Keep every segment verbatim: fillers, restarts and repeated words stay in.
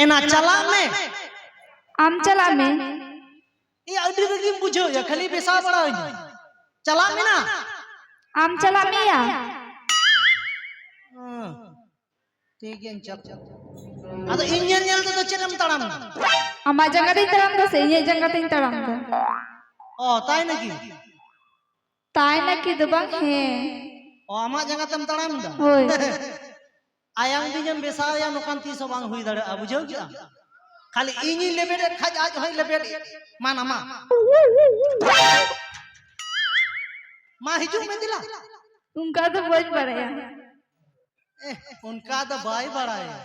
ᱮᱱᱟ, ᱪᱟᱞᱟᱜ ᱢᱮ᱾ ᱟᱢ ᱪᱟᱞᱟᱜ ᱢᱮ᱾ ᱮᱭᱟ, ᱟᱹᱰᱤ ᱨᱟᱹᱜᱤᱢ ᱵᱩᱡᱷᱟᱹᱣ ᱮᱭᱟ, ᱠᱷᱟᱹᱞᱤ ᱵᱮᱥᱟ ᱵᱟᱲᱟᱣᱟᱹᱧ᱾ ᱪᱟᱞᱟᱜ ᱢᱮ ᱱᱟ᱾ ᱟᱢ ᱪᱟᱞᱟᱜ ᱢᱮᱭᱟ᱾ ᱦᱮᱸ, ᱴᱷᱤᱠ ᱜᱮᱭᱟᱧ ᱪᱟᱞᱟᱜ᱾ ᱟᱫᱚ ᱤᱧ ᱧᱮᱞ ᱧᱮᱞ ᱛᱮᱫᱚ ᱪᱮᱫ ᱮᱢ ᱛᱟᱲᱟᱢ ᱫᱟ? ᱟᱢᱟᱜ ᱡᱟᱸᱜᱟ ᱛᱮᱧ ᱛᱟᱲᱟᱢ ᱫᱟ ᱥᱮ ᱤᱧᱟᱹᱜ ᱡᱟᱸᱜᱟ ᱛᱮᱧ ᱛᱟᱲᱟᱢ ᱫᱟ? ᱚ, ᱛᱟᱭ ᱱᱟᱠᱤ? ᱛᱟᱭ ᱱᱟᱠᱤ ᱫᱚ ᱵᱟᱝ, ᱦᱮᱸ᱾ ᱚ, ᱟᱢᱟᱜ ᱡᱟᱸᱜᱟ ᱛᱮᱢ ᱛᱟᱲᱟᱢ ᱫᱟ? ᱦᱳᱭ᱾ ᱟᱭᱟᱝ ᱫᱤᱱᱮᱢ ᱵᱮᱥᱟᱣ ᱮᱭᱟ, ᱱᱚᱝᱠᱟᱱ ᱛᱤᱥ ᱦᱚᱸ ᱵᱟᱝ ᱦᱩᱭ ᱫᱟᱲᱮᱭᱟᱜᱼᱟ, ᱵᱩᱡᱷᱟᱹᱣ ᱠᱮᱫᱟᱢ? ᱠᱷᱟᱹᱞᱤ ᱤᱧᱤᱧ ᱞᱮᱵᱮᱫ ᱮᱫ ᱠᱷᱟᱡ ᱟᱡ ᱦᱚᱸᱭ ᱞᱮᱵᱮᱫ ᱮᱫ᱾ ᱢᱟ ᱱᱟᱢᱟ᱾ ᱢᱟ ᱦᱤᱡᱩᱜ ᱢᱮ ᱫᱮᱞᱟ᱾ ᱚᱱᱠᱟ ᱫᱚ ᱵᱟᱹᱧ ᱵᱟᱲᱟᱭᱟ᱾ ᱮ, ᱚᱱᱠᱟ ᱫᱚ ᱵᱟᱭ ᱵᱟᱲᱟᱭᱟ᱾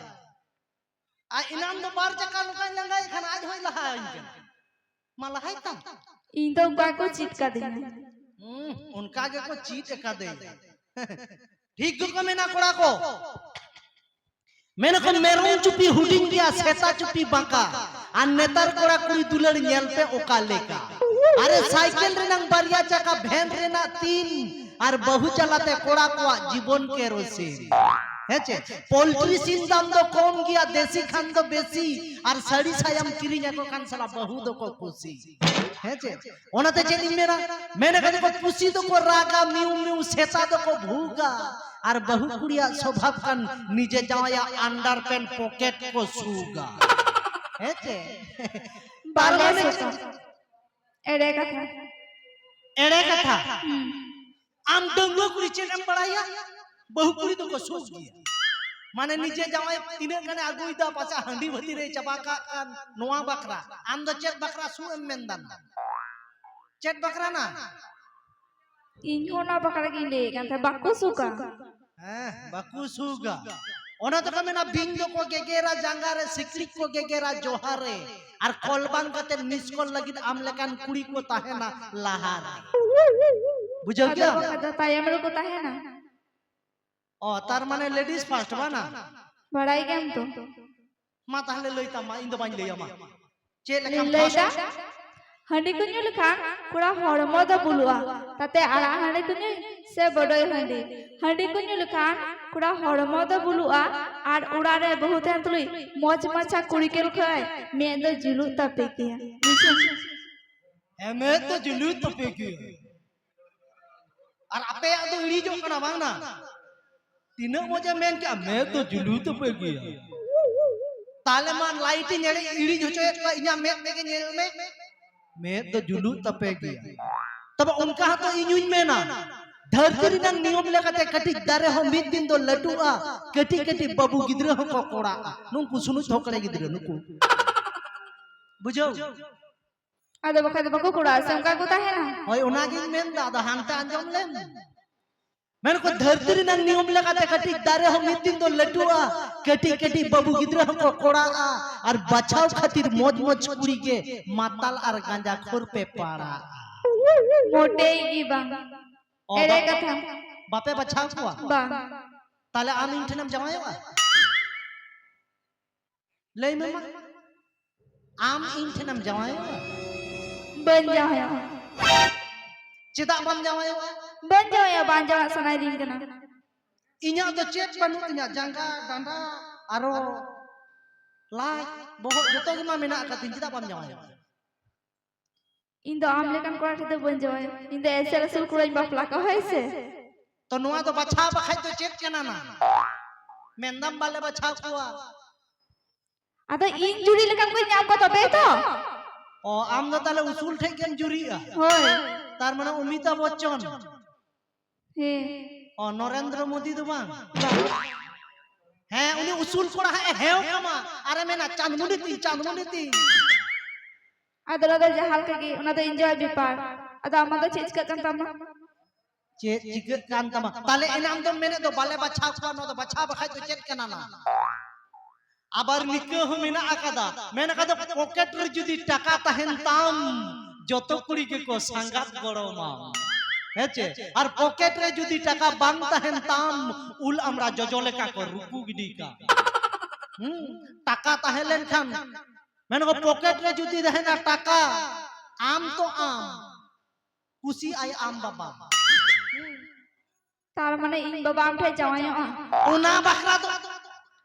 ᱟᱨ ᱮᱱᱟᱱ ᱫᱚ ᱵᱟᱨ ᱪᱟᱠᱟ ᱱᱚᱝᱠᱟᱧ ᱞᱟᱸᱜᱟᱭᱮᱫ ᱠᱷᱟᱱ ᱟᱡ ᱦᱚᱸᱭ ᱞᱟᱦᱟᱧ ᱠᱟᱱᱟ᱾ ᱢᱟ ᱞᱟᱦᱟᱭ ᱛᱟᱢ᱾ ᱤᱧ ᱫᱚ ᱚᱱᱠᱟ ᱠᱚ ᱪᱮᱫ ᱠᱟᱫᱤᱧᱟ᱾ ᱦᱩᱸ, ᱚᱱᱠᱟ ᱜᱮᱠᱚ ᱪᱮᱫ ᱟᱠᱟᱫᱮᱭᱟ᱾ ᱴᱷᱤᱠ ᱜᱮᱠᱚ ᱢᱮᱱᱟ ᱠᱚᱲᱟ ᱠᱚ᱾ ᱢᱮᱱᱟᱠᱚ ᱢᱮᱨᱚᱢ ᱪᱩᱯᱤ ᱦᱩᱰᱤᱧ ᱜᱮᱭᱟ, ᱥᱮᱛᱟ ᱪᱩᱯᱤ ᱵᱟᱸᱠᱟ᱾ ᱟᱨ ᱱᱮᱛᱟᱨ ᱠᱚᱲᱟ ᱠᱩᱲᱤ ᱫᱩᱞᱟᱹᱲ ᱧᱮᱞ ᱯᱮ ᱚᱠᱟ ᱞᱮᱠᱟ᱾ ᱟᱨᱮ ᱥᱟᱭᱠᱮᱞ ᱨᱮᱱᱟᱝ ᱵᱟᱨᱭᱟ ᱪᱟᱠᱟ, ᱵᱷᱮᱱ ᱨᱮᱱᱟᱜ ᱛᱤᱱ, ᱟᱨ ᱵᱟᱹᱦᱩ ᱪᱟᱞᱟᱛᱮ ᱠᱚᱲᱟ ᱠᱚᱣᱟᱜ ᱡᱤᱵᱚᱱ ᱠᱮᱨᱳᱥᱤᱱ᱾ ᱦᱮᱸ ᱪᱮ? ᱯᱳᱞᱴᱨᱤ ᱥᱤᱢ ᱫᱟᱢ ᱫᱚ ᱠᱚᱢ ᱜᱮᱭᱟ, ᱫᱮᱥᱤ ᱠᱷᱟᱱ ᱫᱚ ᱵᱮᱥᱤ, ᱟᱨ ᱥᱟᱹᱲᱤ ᱥᱟᱭᱟᱢ ᱠᱤᱨᱤᱧ ᱟᱠᱚ ᱠᱷᱟᱱ ᱥᱟᱞᱟ ᱵᱟᱹᱦᱩ ᱫᱚᱠᱚ ᱠᱩᱥᱤ᱾ ᱦᱮᱸ ᱪᱮ? ᱚᱱᱟᱛᱮ ᱪᱮᱫ ᱤᱧ ᱢᱮᱱᱟ, ᱢᱮᱱ ᱟᱠᱟᱫᱟ ᱠᱚ, ᱯᱩᱥᱤ ᱫᱚᱠᱚ ᱨᱟᱜᱟ, ᱢᱤᱭᱩ ᱢᱤᱭᱩ ᱥᱮᱛᱟ ᱫᱚᱠᱚ ᱵᱷᱩᱜᱟ, ᱟᱨ ᱵᱟᱹᱦᱩ ᱠᱩᱲᱤᱭᱟᱜ ᱥᱚᱵᱷᱟᱵ ᱠᱟᱱ ᱱᱤᱡᱮ ᱡᱟᱶᱟᱭᱟᱜ underpant pocket ᱠᱚ ᱥᱩᱜᱟ᱾ ᱦᱮᱸ ᱪᱮ? ᱵᱟᱞᱮ ᱛᱟᱨ ᱢᱟᱱᱮ ᱥᱩᱜᱟ᱾ ᱪᱮᱫ? ᱮᱲᱮ ᱠᱟᱛᱷᱟ᱾ ᱮᱲᱮ ᱠᱟᱛᱷᱟ᱾ ᱦᱩᱸ᱾ ᱟᱢ ᱰᱟᱺᱜᱩᱣᱟᱹ ᱠᱩᱲᱤ ᱪᱮᱫ ᱮᱢ ᱵᱟᱲᱟᱭᱟ? ᱵᱟᱹᱦᱩ ᱠᱩᱲᱤ ᱫᱚᱠᱚ ᱥᱩᱜ ᱜᱮᱭᱟ᱾ ᱢᱟᱱᱮ ᱱᱤᱡᱮ ᱡᱟᱶᱟᱭ ᱛᱤᱱᱟᱹᱜ ᱜᱟᱱᱮ ᱟᱹᱜᱩᱭᱮᱫᱟ, ᱯᱟᱪᱷᱮ ᱦᱟᱺᱰᱤ ᱵᱷᱟᱹᱛᱤ ᱨᱮᱭ ᱪᱟᱵᱟ ᱠᱟᱜ ᱠᱟᱱ, ᱱᱚᱣᱟ ᱵᱟᱠᱷᱨᱟ᱾ ᱟᱢ ᱫᱚ ᱪᱮᱫ ᱵᱟᱠᱷᱨᱟ ᱥᱩᱜ ᱮᱢ ᱢᱮᱱᱫᱟ? ᱪᱮᱫ ᱵᱟᱠᱷᱨᱟ ᱱᱟ? ᱤᱧ ᱦᱚᱸ ᱚᱱᱟ ᱵᱟᱠᱷᱨᱟ ᱜᱤᱧ ᱞᱟᱹᱭᱮᱫ ᱠᱟᱱ ᱛᱟᱦᱮᱸ, ᱵᱟᱠᱚ ᱥᱩᱜᱟ᱾ ᱦᱮᱸ, ᱵᱟᱠᱚ ᱥᱩᱜᱟ᱾ ᱚᱱᱟ ᱛᱮᱠᱚ ᱢᱮᱱᱟ, ᱵᱤᱧ ᱫᱚᱠᱚ ᱜᱮᱜᱮᱨᱟ ᱡᱟᱸᱜᱟ ᱨᱮ, ᱥᱤᱠᱲᱤᱡ ᱠᱚ ᱜᱮᱜᱮᱨᱟ ᱡᱚᱦᱟ ᱨᱮ, ᱟᱨ ᱠᱚᱞ ᱵᱟᱝ ᱠᱟᱛᱮ miss call ᱞᱟᱹᱜᱤᱫ ᱟᱢ ᱞᱮᱠᱟᱱ ᱠᱩᱲᱤ ᱠᱚ ᱛᱟᱦᱮᱱᱟ ᱞᱟᱦᱟ ᱨᱮ᱾ ᱵᱩᱡᱷᱟᱹᱣ ᱟᱫᱚ ᱠᱮᱫᱟᱢ? ᱵᱟᱝ, ᱟᱫᱚ ᱛᱟᱭᱚᱢ ᱨᱮᱠᱚ ᱛᱟᱦᱮᱱᱟ᱾ ᱚ, ᱛᱟᱨ ᱢᱟᱱᱮ ladies first ᱵᱟᱝᱟ? ᱵᱟᱲᱟᱭ ᱜᱮᱭᱟᱢ ᱛᱚ᱾ ᱢᱟ ᱛᱟᱦᱞᱮ ᱞᱟᱹᱭ ᱛᱟᱢ ᱢᱟ, ᱤᱧ ᱫᱚ ᱵᱟᱹᱧ ᱞᱟᱹᱭᱟ ᱢᱟ᱾ ᱪᱮᱫ ᱞᱮᱠᱟᱢ ᱞᱟᱹᱭ ᱫᱟ? First? ᱦᱟᱺᱰᱤ ᱠᱚ ᱧᱩ ᱞᱮᱠᱷᱟᱱ ᱠᱚᱲᱟ ᱦᱚᱲᱢᱚ ᱫᱚ ᱵᱩᱞᱩᱜᱼᱟ᱾ ᱛᱟᱛᱮ ᱟᱲᱟᱜ ᱦᱟᱺᱰᱤ ᱠᱚ ᱧᱩᱭ ᱥᱮ ᱵᱚᱰᱚᱭ ᱦᱟᱺᱰᱤ, ᱦᱟᱺᱰᱤ ᱠᱚ ᱧᱩ ᱞᱮᱠᱷᱟᱱ ᱠᱚᱲᱟ ᱦᱚᱲᱢᱚ ᱫᱚ ᱵᱩᱞᱩᱜᱼᱟ᱾ ᱟᱨ ᱚᱲᱟᱜ ᱨᱮ ᱵᱟᱹᱦᱩ ᱛᱟᱦᱮᱱ ᱛᱩᱞᱩᱡ ᱢᱚᱡᱽ ᱢᱟᱪᱷᱟ ᱠᱩᱲᱤ ᱠᱚ ᱞᱮᱠᱷᱟᱡ ᱢᱮᱫ ᱫᱚ ᱡᱩᱞᱩᱜ ᱛᱟᱯᱮ ᱜᱮᱭᱟ᱾ ᱦᱮᱸ, ᱢᱮᱫ ᱫᱚ ᱡᱩᱞᱩᱜ ᱛᱟᱯᱮ ᱜᱮᱭᱟ᱾ ᱟᱨ ᱟᱯᱮᱭᱟᱜ ᱫᱚ ᱤᱲᱤᱡᱚᱜ ᱠᱟᱱᱟ ᱵᱟᱝ ᱱᱟ? ᱛᱤᱱᱟᱹᱜ ᱢᱚᱡᱮ ᱢᱮᱱ ᱠᱮᱜᱼᱟ, ᱢᱮᱫ ᱫᱚ ᱡᱩᱞᱩ ᱛᱟᱯᱮ ᱜᱮᱭᱟ᱾ ᱛᱟᱦᱞᱮ ᱢᱟ ᱞᱟᱭᱤᱴ ᱤᱧ ᱮᱲᱮ ᱤᱲᱤᱡ ᱦᱚᱪᱚᱭᱮᱫ ᱠᱚᱣᱟ, ᱤᱧᱟᱜ ᱢᱮᱫ ᱛᱮᱜᱮ ᱧᱮᱞ ᱢᱮ, ᱢᱮᱫ ᱫᱚ ᱡᱩᱞᱩᱜ ᱛᱟᱯᱮ ᱜᱮᱭᱟ᱾ ᱛᱚᱵᱮ ᱚᱱᱠᱟ ᱦᱚᱸᱛᱚ ᱤᱧ ᱦᱚᱧ ᱢᱮᱱᱟ, ᱫᱷᱟᱹᱨᱛᱤ ᱨᱮᱱᱟᱜ ᱱᱤᱭᱚᱢ ᱞᱮᱠᱟᱛᱮ ᱠᱟᱹᱴᱤᱡ ᱫᱟᱨᱮ ᱦᱚᱸ ᱢᱤᱫ ᱫᱤᱱ ᱫᱚ ᱞᱟᱹᱴᱩᱜᱼᱟ, ᱠᱟᱹᱴᱤᱡ ᱠᱟᱹᱴᱤᱡ ᱵᱟᱹᱵᱩ ᱜᱤᱫᱽᱨᱟᱹ ᱦᱚᱸᱠᱚ ᱠᱚᱲᱟᱜᱼᱟ᱾ ᱱᱩᱠᱩ ᱥᱩᱱᱩᱡ ᱛᱷᱚᱠᱲᱮ ᱜᱤᱫᱽᱨᱟᱹ ᱱᱩᱠᱩ, ᱵᱩᱡᱷᱟᱹᱣ? ᱟᱫᱚ ᱵᱟᱠᱷᱟᱡ ᱫᱚ ᱵᱟᱠᱚ ᱠᱚᱲᱟᱜᱼᱟ ᱥᱮ ᱚᱱᱠᱟ ᱠᱚ ᱛᱟᱦᱮᱱᱟ? ᱦᱳᱭ, ᱚᱱᱟᱜᱤᱧ ᱢᱮᱱᱫᱟ, ᱟᱫᱚ ᱦᱟᱱᱛᱮ ᱟᱸᱡᱚᱢ ᱞᱮᱢ᱾ ᱢᱮᱱᱠᱚ ᱫᱷᱟᱹᱨᱛᱤ ᱨᱮᱱᱟᱜ ᱱᱤᱭᱚᱢ ᱞᱮᱠᱟᱛᱮ ᱠᱟᱹᱴᱤᱡ ᱫᱟᱨᱮ ᱦᱚᱸ ᱢᱤᱫ ᱫᱤᱱ ᱫᱚ ᱞᱟᱹᱴᱩᱜᱼᱟ, ᱠᱟᱹᱴᱤᱡ ᱠᱟᱹᱴᱤᱡ ᱵᱟᱹᱵᱩ ᱜᱤᱫᱽᱨᱟᱹ ᱦᱚᱸᱠᱚ ᱠᱚᱲᱟᱜᱼᱟ, ᱟᱨ ᱵᱟᱪᱷᱟᱣ ᱠᱷᱟᱹᱛᱤᱨ ᱢᱚᱡᱽ ᱢᱚᱡᱽ ᱠᱩᱲᱤ ᱜᱮ ᱢᱟᱛᱟᱞ ᱟᱨ ᱜᱟᱸᱡᱟ ᱠᱷᱳᱨ ᱯᱮ ᱯᱟᱲᱟᱜᱼᱟ᱾ ᱢᱚᱴᱮᱭ ᱜᱮ ᱵᱟᱝ᱾ ᱚ, ᱮᱲᱮ ᱵᱟ-, ᱠᱟᱛᱷᱟ᱾ ᱵᱟᱯᱮ ᱵᱟᱪᱷᱟᱣ ᱠᱚᱣᱟ? ᱵᱟᱝ᱾ ᱛᱟᱦᱞᱮ ᱟᱢ ᱤᱧ ᱴᱷᱮᱱᱮᱢ ᱡᱟᱶᱟᱭᱚᱜᱼᱟ? ᱞᱟᱹᱭ ᱢᱮ ᱢᱟ, ᱟᱢ ᱤᱧ ᱴᱷᱮᱱᱮᱢ ᱡᱟᱶᱟᱭᱚᱜᱼᱟ? ᱵᱟᱹᱧ ᱡᱟᱶᱟᱭᱚᱜᱼᱟ᱾ ᱪᱮᱫᱟᱜ ᱵᱟᱢ ᱡᱟᱶᱟᱭᱚᱜᱼᱟ? ᱵᱟᱹᱧ ᱡᱟᱶᱟᱭᱚᱜᱼᱟ, ᱵᱟᱝ ᱡᱟᱶᱟᱭ ᱥᱟᱱᱟᱭᱤᱫᱤᱧ ᱠᱟᱱᱟ᱾ ᱤᱧᱟᱹᱜ ᱫᱚ ᱪᱮᱫ ᱵᱟᱹᱱᱩᱜ ᱛᱤᱧᱟ, ᱡᱟᱸᱜᱟ, ᱰᱟᱸᱰᱟ, ᱟᱨᱚ ᱞᱟᱡ, ᱵᱚᱦᱚᱜ ᱡᱚᱛᱚ ᱜᱮ ᱢᱟ ᱢᱮᱱᱟᱜ ᱟᱠᱟᱫ ᱛᱤᱧ, ᱪᱮᱫᱟᱜ ᱵᱟᱢ ᱡᱟᱶᱟᱭᱚᱜᱼᱟ? ᱤᱧ ᱫᱚ ᱟᱢ ᱞᱮᱠᱟᱱ ᱠᱚᱲᱟ ᱴᱷᱮᱱ ᱫᱚ ᱵᱟᱹᱧ ᱡᱟᱶᱟᱭᱚᱜᱼᱟ, ᱤᱧ ᱫᱚ ᱮᱥᱮᱞ ᱟᱹᱥᱩᱞ ᱠᱚᱲᱟᱧ ᱵᱟᱯᱞᱟ ᱠᱚᱣᱟ, ᱦᱳᱭ ᱥᱮ? ᱛᱚ ᱱᱚᱣᱟ ᱫᱚ ᱵᱟᱪᱷᱟᱣ ᱵᱟᱠᱷᱟᱡ ᱫᱚ ᱪᱮᱫ ᱠᱟᱱᱟ ᱱᱟ? ᱢᱮᱱᱫᱟᱢ ᱵᱟᱞᱮ ᱵᱟᱪᱷᱟᱣ ᱠᱚᱣᱟ᱾ ᱟᱫᱚ ᱤᱧ ᱡᱩᱨᱤ ᱞᱮᱠᱟᱱ ᱠᱚᱧ ᱧᱟᱢ ᱠᱚᱣᱟ ᱛᱚᱵᱮ ᱛᱚ᱾ ᱚ, ᱟᱢ ᱫᱚ ᱛᱟᱦᱞᱮ ᱩᱥᱩᱞ ᱴᱷᱮᱡ ᱜᱮᱢ ᱡᱩᱨᱤᱜᱼᱟ? ᱦᱳᱭ᱾ ᱛᱟᱨ ᱢᱟᱱᱮ ᱚᱢᱤᱛᱟᱵᱷ ᱵᱚᱪᱪᱚᱱ᱾ ᱦᱮᱸ᱾ ᱚ, ᱱᱚᱨᱮᱱᱫᱨᱚ ᱢᱳᱫᱤ ᱫᱚ ᱵᱟᱝ? ᱵᱟᱝ᱾ ᱦᱮᱸ, ᱩᱱᱤ ᱩᱥᱩᱞ ᱠᱚᱲᱟ ᱦᱟᱸᱜ ᱮ ᱦᱮᱣ ᱠᱟᱢᱟ᱾ ᱟᱨᱮ ᱢᱮᱱᱟ, "ᱪᱟᱸᱫᱽᱢᱩᱱᱤ ᱛᱤᱧ, ᱪᱟᱸᱫᱽᱢᱩᱱᱤ ᱛᱤᱧ᱾" ᱟᱫᱚ ᱚᱱᱟ ᱫᱚ ᱡᱟᱦᱟᱸ ᱞᱮᱠᱟ ᱜᱮ, ᱚᱱᱟ ᱫᱚ enjoy ᱵᱮᱯᱟᱨ᱾ ᱟᱫᱚ ᱟᱢᱟᱜ ᱫᱚ ᱪᱮᱫ ᱪᱤᱠᱟᱹᱜ ᱠᱟᱱ ᱛᱟᱢᱟ? ᱪᱮᱫ ᱪᱤᱠᱟᱹᱜ ᱠᱟᱱ ᱛᱟᱢᱟ? ᱛᱟᱦᱞᱮ ᱮᱱᱟᱱ ᱫᱚᱢ ᱢᱮᱱᱮᱫ ᱫᱚ ᱵᱟᱞᱮ ᱵᱟᱪᱷᱟᱣ ᱠᱚᱣᱟ, ᱱᱚᱣᱟ ᱫᱚ ᱵᱟᱪᱷᱟᱣ ᱵᱟᱠᱷᱟᱡ ᱫᱚ ᱪᱮᱫ ᱠᱟᱱᱟ ᱱᱟ? ᱟᱵᱟᱨ ᱱᱤᱠᱟᱹ ᱦᱚᱸ ᱢᱮᱱᱟᱜ ᱟᱠᱟᱫᱟ, ᱢᱮᱱ ᱟᱠᱟᱫᱟ, ᱯᱚᱠᱮᱴ ᱨᱮ ᱡᱩᱫᱤ ᱴᱟᱠᱟ ᱛᱟᱦᱮᱱ ᱛᱟᱢ, ᱡᱚᱛᱚ ᱠᱩᱲᱤ ᱜᱮᱠᱚ ᱥᱟᱸᱜᱟᱛ ᱜᱚᱲᱚᱢᱟ᱾ ᱦᱮᱸ ᱪᱮ? ᱟᱨ ᱯᱚᱠᱮᱴ ᱨᱮ ᱡᱩᱫᱤ ᱴᱟᱠᱟ ᱵᱟᱝ ᱛᱟᱦᱮᱱ ᱛᱟᱢ, ᱩᱞ ᱟᱢᱲᱟ ᱡᱚᱡᱚ ᱞᱮᱠᱟ ᱠᱚ ᱨᱩᱠᱩ ᱜᱤᱰᱤ ᱠᱟᱜ᱾ ᱦᱩᱸ? ᱴᱟᱠᱟ ᱛᱟᱦᱮᱸ ᱞᱮᱱᱠᱷᱟᱱ, ᱢᱮᱱ ᱠᱚ ᱯᱚᱠᱮᱴ ᱨᱮ ᱡᱩᱫᱤ ᱛᱟᱦᱮᱱᱟ ᱴᱟᱠᱟ, ᱟᱢ ᱛᱚ ᱟᱢ, ᱠᱩᱥᱤ ᱟᱭ ᱟᱢ ᱵᱟᱵᱟ᱾ ᱛᱟᱨ ᱢᱟᱱᱮ ᱤᱧ ᱵᱟᱵᱟ ᱟᱢ ᱴᱷᱮᱱ ᱡᱟᱶᱟᱭᱚᱜᱼᱟ? ᱚᱱᱟ ᱵᱟᱠᱷᱨᱟ ᱫᱚ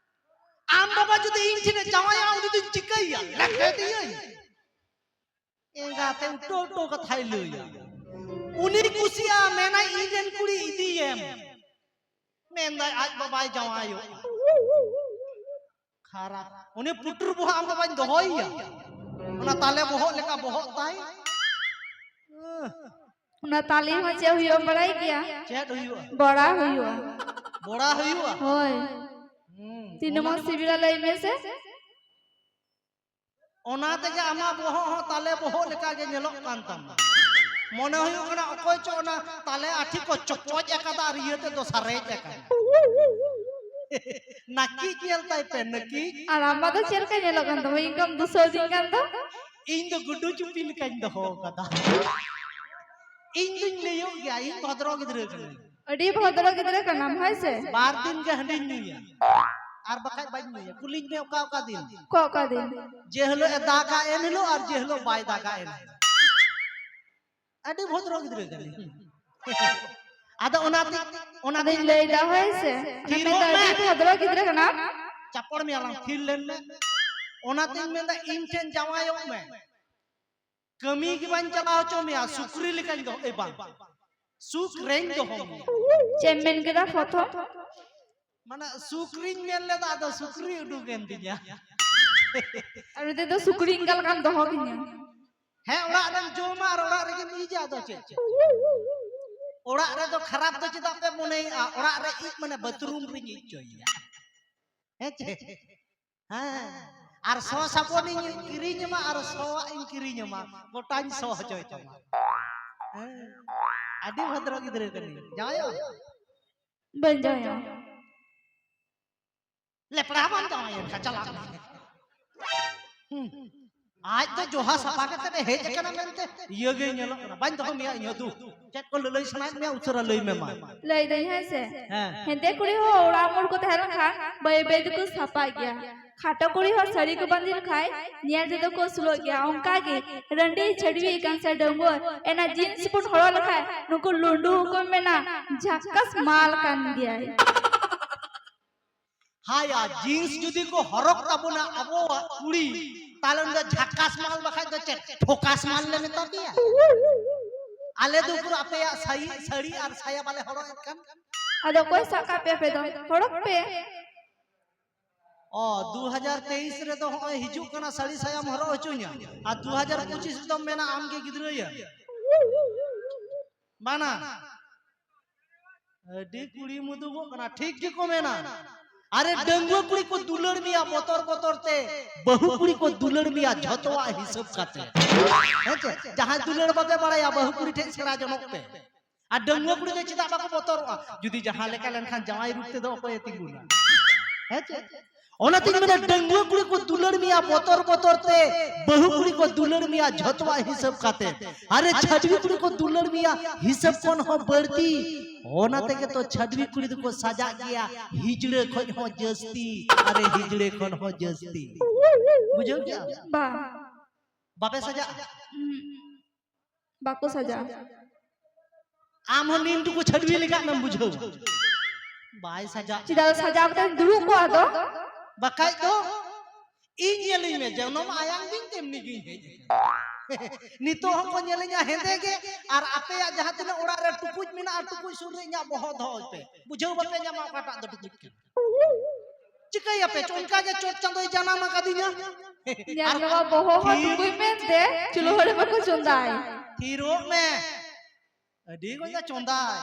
ᱟᱢ ᱵᱟᱵᱟ ᱡᱩᱫᱤ ᱤᱧ ᱴᱷᱮᱱᱮ ᱡᱟᱶᱟᱭᱟ, ᱩᱱᱤ ᱫᱚᱧ ᱪᱤᱠᱟᱹᱭᱟ? ᱞᱮᱠᱷᱮᱫᱤᱭᱟᱹᱧ᱾ ᱮᱸᱜᱟᱛᱮ ᱩᱴᱟᱹ ᱩᱴᱟᱹ ᱠᱟᱛᱷᱟᱭ ᱞᱟᱹᱭᱟ᱾ ᱩᱱᱤ ᱠᱩᱥᱤᱜᱼᱟ, ᱢᱮᱱᱟᱭ ᱤᱧ ᱨᱮᱱ ᱠᱩᱲᱤ ᱤᱫᱤᱭᱮᱢ᱾ ᱢᱮᱱᱫᱟᱭ ᱟᱡ ᱵᱟᱵᱟᱭ ᱡᱟᱶᱟᱭᱚᱜᱼᱟ᱾ ᱠᱷᱟᱨᱟᱯ᱾ ᱩᱱᱤ ᱯᱩᱴᱩᱨ ᱵᱚᱦᱚᱜ ᱟᱢ ᱵᱟᱵᱟᱧ ᱫᱚᱦᱚᱭᱮᱭᱟ᱾ ᱚᱱᱟ ᱛᱟᱞᱮ ᱵᱚᱦᱚᱜ ᱞᱮᱠᱟ ᱵᱚᱦᱚᱜ ᱛᱟᱭ᱾ ᱚᱱᱟ ᱛᱟᱞᱮ ᱦᱚᱸ ᱪᱮᱫ ᱦᱩᱭᱩᱜᱼᱟ ᱵᱟᱲᱟᱭ ᱜᱮᱭᱟ? ᱪᱮᱫ ᱦᱩᱭᱩᱜᱼᱟ? ᱵᱚᱲᱟ ᱦᱩᱭᱩᱜᱼᱟ᱾ ᱵᱚᱲᱟ ᱦᱩᱭᱩᱜᱼᱟ? ᱦᱳᱭ᱾ ᱦᱩᱸ᱾ ᱛᱤᱱᱟᱹᱜ ᱢᱚᱡᱽ ᱥᱤᱵᱤᱞᱟ ᱞᱟᱹᱭ ᱢᱮᱥᱮ? ᱚᱱᱟ ᱛᱮᱜᱮ ᱟᱢᱟᱜ ᱵᱚᱦᱚᱜ ᱦᱚᱸ ᱛᱟᱞᱮ ᱵᱚᱦᱚᱜ ᱞᱮᱠᱟ ᱜᱮ ᱧᱮᱞᱚᱜ ᱠᱟᱱ ᱛᱟᱢᱟ᱾ ᱢᱚᱱᱮ ᱦᱩᱭᱩᱜ ᱠᱟᱱᱟ ᱚᱠᱚᱭ ᱪᱚ ᱚᱱᱟ ᱛᱟᱞᱮ ᱟᱹᱴᱷᱤ ᱠᱚ ᱪᱚᱯᱚᱡ ᱟᱠᱟᱫᱟ ᱟᱨ ᱤᱭᱟᱹ ᱛᱮᱫ ᱫᱚ ᱥᱟᱨᱮᱡ ᱟᱠᱟᱱᱟ᱾ ᱱᱟᱹᱠᱤᱡ ᱧᱮᱞ ᱛᱟᱭ ᱯᱮ, ᱱᱟᱹᱠᱤᱡ᱾ ᱟᱨ ᱟᱢ ᱢᱟ ᱫᱚ ᱪᱮᱫ ᱞᱮᱠᱟ ᱧᱮᱞᱚᱜ ᱠᱟᱱ ᱛᱟᱢᱟ? ᱤᱧ ᱠᱚᱢ ᱫᱩᱥᱟᱹᱣᱫᱤᱧ ᱠᱟᱱ ᱫᱚ᱾ ᱤᱧ ᱫᱚ ᱜᱩᱰᱩ ᱪᱩᱯᱤ ᱞᱮᱠᱟᱧ ᱫᱚᱦᱚ ᱟᱠᱟᱫᱟ᱾ ᱤᱧ ᱫᱩᱧ ᱞᱟᱹᱭᱚᱜ ᱜᱮᱭᱟ, ᱤᱧ ᱵᱷᱚᱫᱨᱚ ᱜᱤᱫᱽᱨᱟᱹ ᱠᱟᱹᱱᱟᱹᱧ᱾ ᱟᱹᱰᱤ ᱵᱷᱚᱫᱨᱚ ᱜᱤᱫᱽᱨᱟᱹ ᱠᱟᱱᱟᱢ ᱦᱳᱭ ᱥᱮ? ᱵᱟᱨ ᱫᱤᱱ ᱜᱮ ᱦᱟᱺᱰᱤᱧ ᱧᱩᱭᱟ, ᱟᱨ ᱵᱟᱠᱷᱟᱡ ᱵᱟᱹᱧ ᱧᱩᱭᱟ᱾ ᱠᱩᱞᱤᱧ ᱢᱮ ᱚᱠᱟ ᱚᱠᱟ ᱫᱤᱱ? ᱚᱠᱟ ᱚᱠᱟ ᱫᱤᱱ? ᱡᱮ ᱦᱤᱞᱳᱜ ᱮ ᱫᱟᱜᱟ ᱮᱱ ᱦᱤᱞᱳᱜ, ᱟᱨ ᱡᱮ ᱦᱤᱞᱳᱜ ᱵᱟᱭ ᱫᱟᱜᱟ ᱮᱱ ᱦᱤᱞᱳᱜ᱾ ᱟᱹᱰᱤ ᱵᱷᱚᱫᱨᱚ ᱜᱤᱫᱽᱨᱟᱹ ᱠᱟᱹᱱᱟᱹᱧ᱾ ᱟᱫᱚ ᱚᱱᱟᱛᱮ, ᱚᱱᱟᱛᱮ ᱟᱫᱚᱧ ᱞᱟᱹᱭᱫᱟ ᱦᱳᱭ ᱥᱮ? ᱛᱷᱤᱨ ᱢᱮᱱᱫᱟ ᱠᱚᱜ ᱢᱮ᱾ ᱟᱹᱰᱤ ᱵᱷᱚᱫᱨᱚ ᱜᱤᱫᱽᱨᱟᱹ ᱠᱟᱱᱟᱢ᱾ ᱪᱟᱯᱚᱲ ᱢᱮᱭᱟ ᱞᱟᱝ, ᱛᱷᱤᱨ ᱞᱮᱱ ᱢᱮ᱾ ᱚᱱᱟᱛᱮᱧ ᱢᱮᱱᱫᱟ ᱤᱧ ᱴᱷᱮᱱ ᱡᱟᱶᱟᱭᱚᱜ ᱢᱮ᱾ ᱠᱟᱹᱢᱤ ᱜᱮ ᱵᱟᱹᱧ ᱪᱟᱞᱟᱣ ᱦᱚᱪᱚ ᱢᱮᱭᱟ, ᱥᱩᱠᱨᱤ ᱞᱮᱠᱟᱧ ᱫᱚᱦᱚ, ᱮ ᱵᱟᱝ, ᱥᱩᱠ ᱨᱮᱧ ᱫᱚᱦᱚ ᱢᱮᱭᱟ᱾ ᱪᱮᱫ ᱮᱢ ᱢᱮᱱ ᱠᱮᱫᱟ ᱯᱨᱚᱛᱷᱚᱢ? ᱢᱟᱱᱮ ᱥᱩᱠᱨᱤᱧ ᱢᱮᱱ ᱞᱮᱫᱟ, ᱟᱫᱚ ᱥᱩᱠᱨᱤ ᱩᱰᱩᱠ ᱮᱱ ᱛᱤᱧᱟ᱾ ᱟᱨ ᱢᱤᱫᱴᱮᱡ ᱫᱚ ᱥᱩᱠᱨᱤ ᱤᱧ ᱞᱮᱠᱟᱢ ᱫᱚᱦᱚ ᱠᱤᱧᱟ᱾ ᱦᱮᱸ, ᱚᱲᱟᱜ ᱨᱮᱢ ᱡᱚᱢᱟ ᱟᱨ ᱚᱲᱟᱜ ᱨᱮᱜᱮᱢ ᱤᱡᱟ, ᱟᱫᱚ ᱪᱮᱫ ᱪᱮᱫ? ᱚᱲᱟᱜ ᱨᱮᱫᱚ ᱠᱷᱟᱨᱟᱯ ᱫᱚ ᱪᱮᱫᱟᱜ ᱯᱮ ᱢᱚᱱᱮᱭᱮᱫᱼᱟ? ᱚᱲᱟᱜ ᱨᱮ ᱤᱡ ᱢᱟᱱᱮ ᱵᱟᱛᱷᱨᱩᱢ ᱨᱤᱧ ᱤᱡ ᱦᱚᱪᱚᱭᱮᱭᱟ᱾ ᱦᱮᱸ ᱪᱮ? ᱦᱮᱸ, ᱟᱨ ᱥᱚ ᱥᱟᱵᱚᱱᱤᱧ ᱠᱤᱨᱤᱧ ᱟᱢᱟ ᱟᱨ ᱥᱚᱣᱟᱜ ᱤᱧ ᱠᱤᱨᱤᱧ ᱟᱢᱟ, ᱜᱚᱴᱟᱧ ᱥᱚ ᱦᱚᱪᱚᱭ ᱛᱟᱢᱟ᱾ ᱦᱮᱸ, ᱟᱹᱰᱤ ᱵᱷᱚᱫᱨᱚ ᱜᱤᱫᱽᱨᱟᱹ ᱠᱟᱹᱱᱟᱹᱧ᱾ ᱡᱟᱶᱟᱭᱚᱜ? ᱵᱟᱹᱧ ᱡᱟᱶᱟᱭᱚᱜᱼᱟ᱾ ᱞᱮᱯᱲᱟ ᱵᱟᱢ ᱡᱟᱶᱟᱭᱮᱱ ᱠᱷᱟᱱ ᱪᱟᱞᱟᱜ ᱢᱮ᱾ ᱦᱩᱸ᱾ ᱟᱡ ᱫᱚ ᱡᱚᱦᱟ ᱥᱟᱯᱷᱟ ᱠᱟᱛᱮ ᱮ ᱦᱮᱡ ᱟᱠᱟᱱᱟ ᱢᱮᱱᱛᱮ ᱤᱭᱟᱹ ᱜᱮ ᱧᱮᱞᱚᱜ ᱠᱟᱱᱟ᱾ ᱵᱟᱹᱧ ᱫᱚᱦᱚ ᱢᱮᱭᱟ ᱤᱧ ᱦᱚᱸ ᱫᱩ᱾ ᱪᱮᱫ ᱠᱚ ᱞᱟᱹᱞᱟᱹᱭ ᱥᱟᱱᱟᱭᱮᱫ ᱢᱮᱭᱟ ᱩᱥᱟᱹᱨᱟ ᱞᱟᱹᱭ ᱢᱮ ᱢᱟ᱾ ᱞᱟᱹᱭ ᱫᱟᱹᱧ ᱦᱮᱸ ᱥᱮ? ᱦᱮᱸ᱾ ᱦᱮᱸᱫᱮ ᱠᱩᱲᱤ ᱦᱚᱸ ᱚᱲᱟᱜ ᱢᱳᱲ ᱠᱚ ᱛᱟᱦᱮᱸ ᱞᱮᱱᱠᱷᱟᱱ ᱵᱟᱹᱭ ᱵᱟᱹᱭ ᱛᱮᱠᱚ ᱥᱟᱯᱷᱟᱜ ᱜᱮᱭᱟ᱾ ᱠᱷᱟᱴᱚ ᱠᱩᱲᱤ ᱦᱚᱸ ᱥᱟᱹᱲᱤ ᱠᱚ ᱵᱟᱸᱫᱮ ᱞᱮᱠᱷᱟᱱ ᱧᱮᱞ ᱛᱮᱫᱚ ᱠᱚ ᱥᱩᱞᱚᱜ ᱜᱮᱭᱟ᱾ ᱚᱱᱠᱟ ᱜᱮ ᱨᱟᱺᱰᱤ ᱪᱷᱟᱹᱰᱣᱤ ᱠᱟᱱ ᱥᱮ ᱰᱟᱺᱜᱩᱣᱟᱹ ᱮᱱᱟ ᱡᱤᱱᱥ ᱵᱚᱱ ᱦᱚᱨᱚᱜ ᱞᱮᱠᱷᱟᱱ ᱱᱩᱠᱩ ᱞᱩᱸᱰᱩ ᱦᱚᱸᱠᱚ ᱢᱮᱱᱟ ᱡᱷᱟᱠᱟᱥ ᱢᱟᱞ ᱠᱟᱱ ᱜᱮᱭᱟᱭ᱾ ᱦᱟᱭᱟ, ᱡᱤᱱᱥ ᱡᱩᱫᱤ ᱠᱚ ᱦᱚᱨᱚᱜ ᱛᱟᱵᱚᱱᱟ ᱟᱵᱚᱣᱟᱜ ᱠᱩᱲᱤ, ᱛᱟᱦᱞᱮ ᱩᱱᱤ ᱫᱚ ᱡᱷᱟᱠᱟᱥ ᱢᱟᱞ ᱵᱟᱠᱷᱟᱡ ᱫᱚ ᱪᱮᱫ ᱯᱷᱳᱠᱟᱥ ᱢᱟᱞ ᱞᱮ ᱢᱮᱛᱟ ᱯᱮᱭᱟ? ᱟᱞᱮ ᱫᱚ ᱩᱠᱩᱨ ᱟᱯᱮᱭᱟᱜ ᱥᱟᱹᱲᱤ, ᱥᱟᱹᱲᱤ ᱟᱨ ᱥᱟᱭᱟ ᱵᱟᱞᱮ ᱦᱚᱨᱚᱜ ᱮᱫ ᱠᱟᱱ᱾ ᱟᱫᱚ ᱚᱠᱚᱭ ᱥᱟᱵ ᱠᱟᱜ ᱯᱮᱭᱟ ᱟᱯᱮ ᱫᱚ? ᱦᱚᱨᱚᱜ ᱯᱮ᱾ ᱚ, ᱫᱩ ᱦᱟᱡᱟᱨ ᱛᱮᱭᱤᱥ ᱨᱮᱫᱚ ᱦᱚᱸᱜᱼᱚᱭ ᱦᱤᱡᱩᱜ ᱠᱟᱱᱟ ᱥᱟᱹᱲᱤ ᱥᱟᱭᱟᱢ ᱦᱚᱨᱚᱜ ᱦᱚᱪᱚᱧᱟ, ᱟᱨ ᱫᱩ ᱦᱟᱡᱟᱨ ᱯᱚᱸᱪᱤᱥ ᱨᱮᱫᱚᱢ ᱢᱮᱱᱟ ᱟᱢᱜᱮ ᱜᱤᱫᱽᱨᱟᱹᱭᱟ᱾ ᱵᱟᱱᱟ᱾ ᱟᱹᱰᱤ ᱠᱩᱲᱤ ᱢᱩᱫᱩᱜᱚᱜ ᱠᱟᱱᱟ, ᱴᱷᱤᱠ ᱜᱮᱠᱚ ᱢᱮᱱᱟ᱾ ᱟᱨᱮ ᱰᱟᱺᱜᱩᱣᱟᱹ ᱠᱩᱲᱤ ᱠᱚ ᱫᱩᱞᱟᱹᱲ ᱢᱮᱭᱟ ᱵᱚᱛᱚᱨ ᱵᱚᱛᱚᱨ ᱛᱮ, ᱵᱟᱹᱦᱩ ᱠᱩᱲᱤ ᱠᱚ ᱫᱩᱞᱟᱹᱲ ᱢᱮᱭᱟ ᱡᱷᱚᱛᱚᱣᱟᱜ ᱦᱤᱥᱟᱹᱵ ᱠᱟᱛᱮ᱾ ᱦᱮᱸ ᱪᱮ? ᱡᱟᱦᱟᱸᱭ ᱫᱩᱞᱟᱹᱲ ᱵᱟᱯᱮ ᱵᱟᱲᱟᱭᱟ ᱵᱟᱹᱦᱩ ᱠᱩᱲᱤ ᱴᱷᱮᱡ ᱥᱮᱬᱟ ᱡᱚᱱᱚᱜ ᱯᱮ᱾ ᱟᱨ ᱰᱟᱺᱜᱩᱣᱟᱹ ᱠᱩᱲᱤ ᱫᱚ ᱪᱮᱫᱟᱜ ᱵᱟᱠᱚ ᱵᱚᱛᱚᱨᱚᱜᱼᱟ? ᱡᱩᱫᱤ ᱡᱟᱦᱟᱸ ᱞᱮᱠᱟ ᱞᱮᱱᱠᱷᱟᱱ ᱡᱟᱶᱟᱭ ᱨᱩᱯ ᱛᱮᱫᱚ ᱚᱠᱚᱭᱮ ᱛᱤᱸᱜᱩᱱᱟ? ᱦᱮᱸ ᱪᱮ? ᱚᱱᱟᱛᱤᱧ ᱢᱮᱱᱟ, ᱰᱟᱺᱜᱩᱣᱟᱹ ᱠᱩᱲᱤ ᱠᱚ ᱫᱩᱞᱟᱹᱲ ᱢᱮᱭᱟ ᱵᱚᱛᱚᱨ ᱵᱚᱛᱚᱨ ᱛᱮ, ᱵᱟᱹᱦᱩ ᱠᱩᱲᱤ ᱠᱚ ᱫᱩᱞᱟᱹᱲ ᱢᱮᱭᱟ ᱡᱷᱚᱛᱚᱣᱟᱜ ᱦᱤᱥᱟᱹᱵ ᱠᱟᱛᱮ᱾ ᱟᱨᱮ ᱪᱷᱟᱹᱰᱣᱤ ᱠᱩᱲᱤ ᱠᱚ ᱫᱩᱞᱟᱹᱲ ᱢᱮᱭᱟ ᱦᱤᱥᱟᱹᱵ ᱠᱷᱚᱱ ᱦᱚᱸ ᱵᱟᱹᱲᱛᱤ᱾ ᱚᱱᱟ ᱛᱮᱜᱮ ᱛᱚ ᱪᱷᱟᱹᱰᱣᱤ ᱠᱩᱲᱤ ᱫᱚᱠᱚ ᱥᱟᱡᱟᱜ ᱜᱮᱭᱟ ᱦᱤᱡᱲᱟᱹ ᱠᱷᱚᱱ ᱦᱚᱸ ᱡᱟᱹᱥᱛᱤ᱾ ᱟᱨᱮ ᱦᱤᱡᱲᱟᱹ ᱠᱷᱚᱱ ᱦᱚᱸ ᱡᱟᱹᱥᱛᱤ᱾ ᱵᱩᱡᱷᱟᱹᱣ ᱠᱮᱜᱼᱟ? ᱵᱟ᱾ ᱵᱟᱯᱮ ᱥᱟᱡᱟᱜᱼᱟ? ᱩᱸᱦᱩᱸ᱾ ᱵᱟᱠᱚ ᱥᱟᱡᱟᱜᱼᱟ᱾ ᱟᱢ ᱦᱚᱸ ᱱᱤᱱ ᱴᱩᱠᱩ ᱪᱷᱟᱹᱰᱣᱤ ᱞᱮᱠᱟ ᱮᱢ ᱵᱩᱡᱷᱟᱹᱣᱟ᱾ ᱵᱟᱭ ᱥᱟᱡᱟᱜ᱾ ᱪᱮᱫᱟᱜ ᱥᱟᱡᱟᱣ ᱠᱟᱛᱮᱢ ᱫᱩᱲᱩᱵ ᱠᱚᱜᱼᱟ ᱟᱫᱚ? ᱵᱟᱠᱷᱟᱡ ᱫᱚ ᱤᱧ ᱧᱮᱞᱤᱧ ᱢᱮ, ᱡᱚᱱᱚᱢ ᱟᱭᱟᱝ ᱫᱤᱱ ᱛᱮᱢᱱᱤ ᱜᱤᱧ ᱦᱮᱡ ᱟᱠᱟᱱᱟ᱾ ᱱᱤᱛᱚᱜ ᱦᱚᱸᱠᱚ ᱧᱮᱞᱤᱧᱟ ᱦᱮᱸᱫᱮ ᱜᱮ, ᱟᱨ ᱟᱯᱮᱭᱟᱜ ᱡᱟᱦᱟᱸ ᱛᱤᱱᱟᱹᱜ ᱚᱲᱟᱜ ᱨᱮ ᱴᱩᱠᱩᱡ ᱢᱮᱱᱟᱜᱼᱟ, ᱴᱩᱠᱩᱡ ᱥᱩᱨ ᱨᱮ ᱤᱧᱟᱹᱜ ᱵᱚᱦᱚᱜ ᱫᱚᱦᱚᱭ ᱯᱮ, ᱵᱩᱡᱷᱟᱹᱣ ᱵᱟᱯᱮ ᱧᱟᱢᱟ ᱚᱠᱟᱴᱟᱜ ᱫᱚ ᱴᱩᱠᱩᱡ ᱠᱟᱱᱟ᱾ ᱪᱤᱠᱟᱹᱭᱟᱯᱮ ᱪᱚ, ᱚᱱᱠᱟ ᱜᱮ ᱪᱚᱴ ᱪᱟᱸᱫᱚᱭ ᱡᱟᱱᱟᱢ ᱟᱠᱟᱫᱤᱧᱟ᱾ ᱧᱮᱞ ᱟᱨ ᱢᱮ ᱵᱟᱵᱟ, ᱵᱚᱦᱚᱜ ᱦᱚᱸ ᱛᱷᱤᱨ- ᱴᱩᱠᱩᱡ ᱢᱮᱱᱛᱮ ᱪᱩᱞᱦᱟᱹ ᱨᱮ ᱵᱟᱠᱚ ᱪᱚᱸᱫᱟᱭ᱾ ᱛᱷᱤᱨᱚᱜ ᱢᱮ, ᱟᱹᱰᱤ ᱜᱚᱸᱡᱟ ᱪᱚᱸᱫᱟᱭ᱾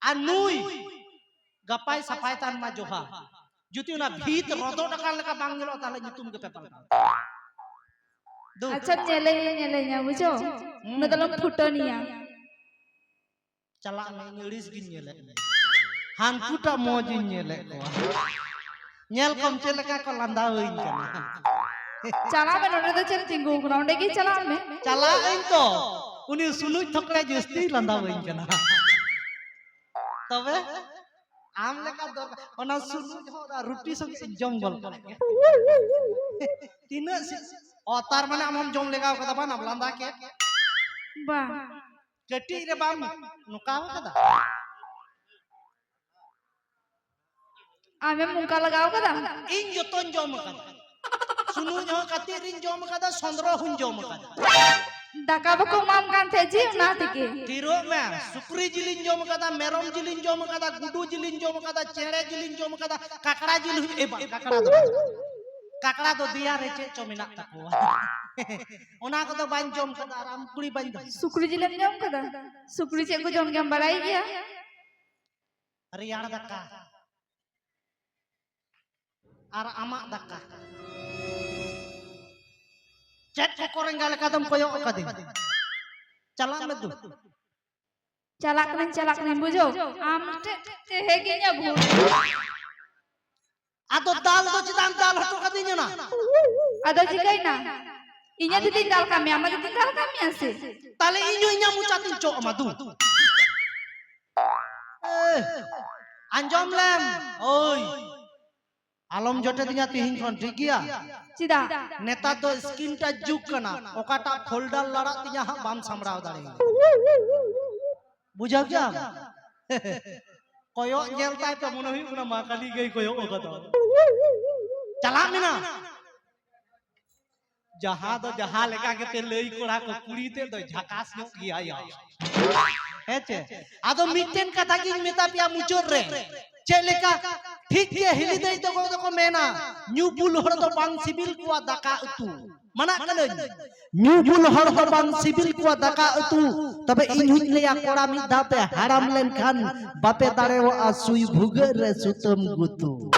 ᱟᱨ ᱱᱩᱭ ᱜᱟᱯᱟᱭ ᱥᱟᱯᱷᱟᱭ ᱛᱟᱱ ᱢᱟ ᱡᱚᱦᱟ᱾ ᱡᱩᱫᱤ ᱚᱱᱟ ᱵᱷᱤᱛ ᱨᱚᱫᱚᱰ ᱟᱠᱟᱱ ᱞᱮᱠᱟ ᱵᱟᱝ ᱧᱮᱞᱚᱜᱼᱟ, ᱛᱟᱦᱞᱮ ᱧᱩᱛᱩᱢ ᱜᱮᱯᱮ ᱯᱟᱞᱴᱟᱣ᱾ ᱫᱩ᱾ ᱟᱪᱪᱷᱟ, ᱧᱮᱞᱮᱧᱟ, ᱧᱮᱞᱮᱧᱟ, ᱵᱩᱡᱷᱟᱹᱣ? ᱦᱩᱸ᱾ ᱚᱱᱟ ᱫᱚᱞᱚᱢ ᱯᱷᱩᱴᱟᱹᱱᱤᱭᱟ᱾ ᱪᱟᱞᱟᱜ ᱢᱮ, ᱤᱧ ᱟᱹᱲᱤᱥ ᱜᱤᱧ ᱧᱮᱞᱮᱫ ᱢᱮᱭᱟ᱾ ᱦᱟᱱᱠᱩᱴᱟᱜ ᱢᱚᱡᱽ ᱤᱧ ᱧᱮᱞᱮᱫ ᱠᱚᱣᱟ᱾ ᱧᱮᱞ ᱠᱚᱢ ᱪᱮᱫ ᱞᱮᱠᱟ ᱠᱚ ᱞᱟᱸᱫᱟᱣᱟᱹᱧ ᱠᱟᱱᱟ᱾ ᱪᱟᱞᱟᱜ ᱢᱮ, ᱱᱚᱰᱮ ᱫᱚ ᱪᱮᱫ ᱛᱤᱸᱜᱩ ᱟᱠᱟᱱᱟ? ᱚᱸᱰᱮ ᱜᱮ ᱪᱟᱞᱟᱜ ᱢᱮ᱾ ᱪᱟᱞᱟᱜ ᱟᱹᱧ ᱛᱚ, ᱩᱱᱤ ᱥᱩᱱᱩᱡ ᱛᱷᱚᱠᱲᱮ ᱡᱟᱹᱥᱛᱤ ᱞᱟᱸᱫᱟ ᱵᱟᱹᱧ ᱠᱟᱱᱟ᱾ ᱛᱚᱵᱮ ᱟᱢ ᱞᱮᱠᱟ ᱫᱚᱨᱠᱟᱨ, ᱚᱱᱟ ᱥᱩᱱᱩᱡ ᱦᱚᱸ ᱚᱱᱟ ᱨᱩᱴᱤ ᱥᱚᱸᱜᱮ ᱤᱧ ᱡᱚᱢ ᱜᱚᱫ ᱠᱟᱜ ᱜᱮ᱾ ᱛᱤᱱᱟᱹᱜ ᱥᱤ-, ᱚ, ᱛᱟᱨ ᱢᱟᱱᱮ ᱟᱢ ᱦᱚᱸᱢ ᱡᱚᱢ ᱞᱮᱜᱟᱣ ᱠᱟᱫᱟ ᱵᱟᱝ, ᱞᱟᱸᱫᱟ ᱠᱮᱫ? ᱵᱟᱝ᱾ ᱠᱟᱹᱴᱤᱡ ᱨᱮ ᱵᱟᱢ ᱱᱚᱝᱠᱟ ᱟᱠᱟᱫᱟ? ᱟᱢᱮᱢ ᱱᱚᱝᱠᱟ ᱞᱟᱜᱟᱣ ᱠᱟᱫᱟ? ᱤᱧ ᱡᱚᱛᱚᱧ ᱡᱚᱢ ᱟᱠᱟᱫᱟ᱾ ᱥᱩᱱᱩᱡ ᱦᱚᱸ ᱠᱟᱹᱴᱤᱡ ᱨᱤᱧ ᱡᱚᱢ ᱟᱠᱟᱫᱟ, ᱥᱚᱸᱫᱽᱨᱚ ᱦᱚᱸᱧ ᱡᱚᱢ ᱟᱠᱟᱫᱟ᱾ ᱫᱟᱠᱟ ᱵᱟᱠᱚ ᱮᱢᱟᱢ ᱠᱟᱱ ᱛᱟᱦᱮᱸᱫ ᱡᱮ, ᱚᱱᱟ ᱛᱮᱜᱮ᱾ ᱛᱷᱤᱨᱚᱜ ᱢᱮ, ᱥᱩᱠᱨᱤ ᱡᱤᱞᱤᱧ ᱡᱚᱢ ᱟᱠᱟᱫᱟ, ᱢᱮᱨᱚᱢ ᱡᱤᱞᱤᱧ ᱡᱚᱢ ᱟᱠᱟᱫᱟ, ᱜᱩᱰᱩ ᱡᱤᱞᱤᱧ ᱡᱚᱢ ᱟᱠᱟᱫᱟ, ᱪᱮᱬᱮ ᱡᱤᱞᱤᱧ ᱡᱚᱢ ᱟᱠᱟᱫᱟ, ᱠᱟᱠᱲᱟ ᱡᱤᱞ ᱦᱚᱸᱧ, ᱮ ᱵᱟ, ᱠᱟᱠᱲᱟ ᱫᱚ ᱵᱟᱝ᱾ ᱠᱟᱠᱲᱟ ᱫᱚ ᱫᱮᱭᱟ ᱨᱮ ᱪᱮᱫ ᱪᱚ ᱢᱮᱱᱟᱜ ᱛᱟᱠᱚᱣᱟ᱾ ᱚᱱᱟ ᱠᱚᱫᱚ ᱵᱟᱹᱧ ᱡᱚᱢ ᱠᱟᱫᱟ᱾ ᱟᱨ ᱟᱢ ᱠᱩᱲᱤ ᱵᱟᱹᱧ ᱫᱚ᱾ ᱥᱩᱠᱨᱤ ᱡᱤᱞᱮᱢ ᱡᱚᱢ ᱠᱟᱫᱟ? ᱥᱩᱠᱨᱤ ᱪᱮᱫ ᱠᱚ ᱡᱚᱢ ᱜᱮᱭᱟᱢ ᱵᱟᱲᱟᱭ ᱜᱮᱭᱟ? ᱨᱮᱭᱟᱲ ᱫᱟᱠᱟ ᱟᱨ ᱟᱢᱟᱜ ᱫᱟᱠᱟ᱾ ᱪᱮᱫ ᱠᱚᱠᱚ ᱨᱮᱸᱜᱟ ᱞᱮᱠᱟ ᱫᱚᱢ ᱠᱚᱭᱚᱜ ᱟᱠᱟᱫᱤᱧ? ᱪᱟᱞᱟᱜ ᱢᱮ ᱫᱩ᱾ ᱪᱟᱞᱟᱜ ᱠᱟᱹᱱᱟᱹᱧ, ᱪᱟᱞᱟᱜ ᱠᱟᱹᱱᱟᱹᱧ, ᱵᱩᱡᱷᱟᱹᱣ? ᱟᱢ ᱴᱷᱮᱱ ᱛᱟᱦᱮᱸ ᱜᱮ ᱤᱧᱟᱹᱜ ᱵᱷᱩᱞ᱾ ᱟᱫᱚ ᱫᱟᱞ ᱫᱚ ᱪᱮᱫᱟᱜ ᱮᱢ ᱫᱟᱞ ᱦᱚᱴᱚ ᱠᱟᱫᱤᱧᱟ ᱱᱟ? ᱟᱫᱚ ᱪᱤᱠᱟᱹᱭᱱᱟ? ᱤᱧᱟᱹᱜ ᱡᱩᱫᱤᱧ ᱫᱟᱞ ᱠᱟᱜ ᱢᱮᱭᱟ, ᱟᱢᱟᱜ ᱡᱩᱫᱤᱧ ᱫᱟᱞ ᱠᱟᱜ ᱢᱮᱭᱟ ᱥᱮ? ᱛᱟᱦᱞᱮ ᱤᱧ ᱦᱚᱸ ᱤᱧᱟᱹᱜ ᱢᱚᱪᱟ ᱛᱤᱧ ᱪᱚᱜ ᱟᱢᱟ ᱫᱩ᱾ ᱮ, ᱟᱸᱡᱚᱢ ᱞᱮᱢ, ᱳᱭ, ᱟᱞᱚᱢ ᱡᱚᱴᱮᱫᱤᱧᱟ ᱛᱤᱦᱤᱧ ᱠᱷᱚᱱ, ᱴᱷᱤᱠ ᱜᱮᱭᱟ? ᱪᱮᱫᱟᱜ? ᱱᱮᱛᱟᱨ ᱫᱚ screen touch ᱡᱩᱜᱽ ᱠᱟᱱᱟ, ᱚᱠᱟᱴᱟᱜ folder ᱞᱟᱲᱟᱜ ᱛᱤᱧᱟ ᱦᱟᱸᱜ ᱵᱟᱢ ᱥᱟᱢᱵᱲᱟᱣ ᱫᱟᱲᱮᱭᱟᱜᱼᱟ᱾ ᱵᱩᱡᱷᱟᱹᱣ ᱠᱮᱫᱟᱢ? ᱠᱚᱭᱚᱜ ᱧᱮᱞ ᱛᱟᱭ ᱯᱮ, ᱢᱚᱱᱮ ᱦᱩᱭᱩᱜ ᱠᱟᱱᱟ ᱢᱟ ᱠᱟᱹᱞᱤ ᱜᱮᱭ ᱠᱚᱭᱚᱜ ᱟᱠᱟᱫᱟ᱾ ᱪᱟᱞᱟᱜ ᱢᱮ ᱱᱟ᱾ ᱡᱟᱦᱟᱸ ᱫᱚ ᱡᱟᱦᱟᱸ ᱞᱮᱠᱟ ᱜᱮᱯᱮ ᱞᱟᱹᱭ, ᱠᱚᱲᱟ ᱠᱚ, ᱠᱩᱲᱤ ᱛᱮᱫ ᱫᱚ ᱡᱷᱟᱠᱟᱥ ᱧᱚᱜ ᱜᱮᱭᱟ ᱭᱟ᱾ ᱦᱮᱸ ᱪᱮ? ᱟᱫᱚ ᱢᱤᱫᱴᱮᱱ ᱠᱟᱛᱷᱟ ᱜᱤᱧ ᱢᱮᱛᱟ ᱯᱮᱭᱟ ᱢᱩᱪᱟᱹᱫ ᱨᱮ᱾ ᱪᱮᱫ ᱞᱮᱠᱟ? ᱴᱷᱤᱠ ᱜᱮ, ᱦᱤᱞᱤ ᱫᱟᱹᱭ ᱛᱟᱠᱚ ᱫᱚᱠᱚ ᱢᱮᱱᱟ, "ᱧᱩ ᱵᱩᱞ ᱦᱚᱲ ᱫᱚ ᱵᱟᱝ ᱥᱤᱵᱤᱞ ᱠᱚᱣᱟ ᱫᱟᱠᱟ ᱩᱛᱩ᱾" ᱢᱟᱱᱟᱜ ᱠᱟᱹᱱᱟᱹᱧ᱾ ᱧᱩ ᱵᱩᱞ ᱦᱚᱲ ᱫᱚ ᱵᱟᱝ ᱥᱤᱵᱤᱞ ᱠᱚᱣᱟ ᱫᱟᱠᱟ ᱩᱛᱩ᱾ ᱛᱚᱵᱮ ᱤᱧ ᱦᱚᱸᱧ ᱞᱟᱹᱭᱟ, ᱠᱚᱲᱟ, ᱢᱤᱫ ᱫᱷᱟᱣ ᱯᱮ ᱦᱟᱲᱟᱢ ᱞᱮᱱᱠᱷᱟᱱ ᱵᱟᱯᱮ ᱫᱟᱲᱮᱣᱟᱜᱼᱟ ᱥᱩᱭ ᱵᱷᱩᱜᱟᱹᱜ ᱨᱮ ᱥᱩᱛᱟᱹᱢ ᱜᱩᱛᱩ᱾